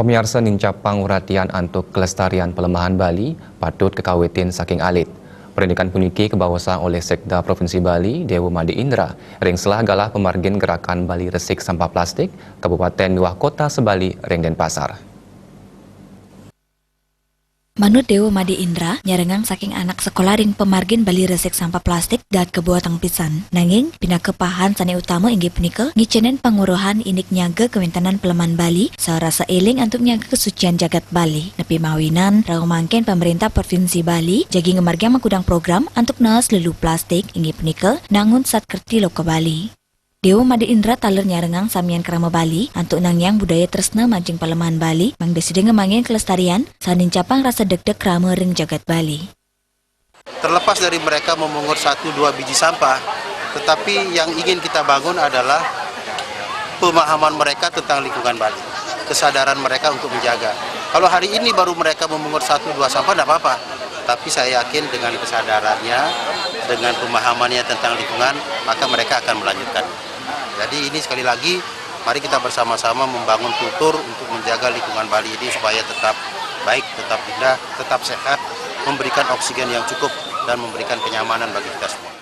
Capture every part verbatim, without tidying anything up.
Pamiarsa, nincapang uratian antuk kelestarian pelemahan Bali patut kekawitin saking alit. Parindikan puniki kabaosang olih Sekda Provinsi Bali, Dewa Made Indra, ring sela galah pamargin Gerakan Bali Resik Sampah Plastik, kabupaten miwah kota se-Bali ring Denpasar. Manut Dewa Made Indra, nyarengang saking anak sekolah ring pamargin Bali Resik Sampah Plastik daat kabuatang pisan. Nanging, pinaka pahan sane utama inggih punika ngicenin panguruhan indik nyaga kawentenan pelemahan Bali, sarasa eling antuk nyaga kasucian jagat Bali. Nepi mawinan, rauh mangkin Pamarintah Provinsi Bali jagi ngamargiang makudang program antuk naas lelu plastik, inggih punika nangun Satkerti Loka Bali. Dewa Made Indra taler nyarengang samian krama Bali antuk nangiang budaya tresna majeng palemahan Bali, mangda sida ngamanggihin kelestarian, saha nincapang rasa degdeg krama ring jagat Bali. Terlepas dari mereka memungut satu dua biji sampah, tetapi yang ingin kita bangun adalah pemahaman mereka tentang lingkungan Bali, kesadaran mereka untuk menjaga. Kalau hari ini baru mereka memungut satu dua sampah, tidak apa-apa. Tapi saya yakin dengan kesadarannya, dengan pemahamannya tentang lingkungan, maka mereka akan melanjutkan. Jadi ini sekali lagi, mari kita bersama-sama membangun kultur untuk menjaga lingkungan Bali ini supaya tetap baik, tetap indah, tetap sehat, memberikan oksigen yang cukup, dan memberikan kenyamanan bagi kita semua.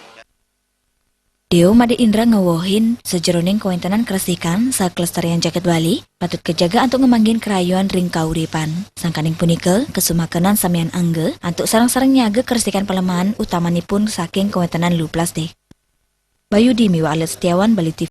Dewa Made Indra ngewehin, sajeroning kawentenan keresikan saha kelestarian jagat Bali, patut kajaga antuk ngamanggihin karayuan ring kauripan. Sangkaning punika, kasumakenan samian angga antuk sareng-sareng nyaga keresikan palemahan, utamanipun saking kawentenan lelu plastik. Bayudi miwah Alit Setiawan, Bali T V.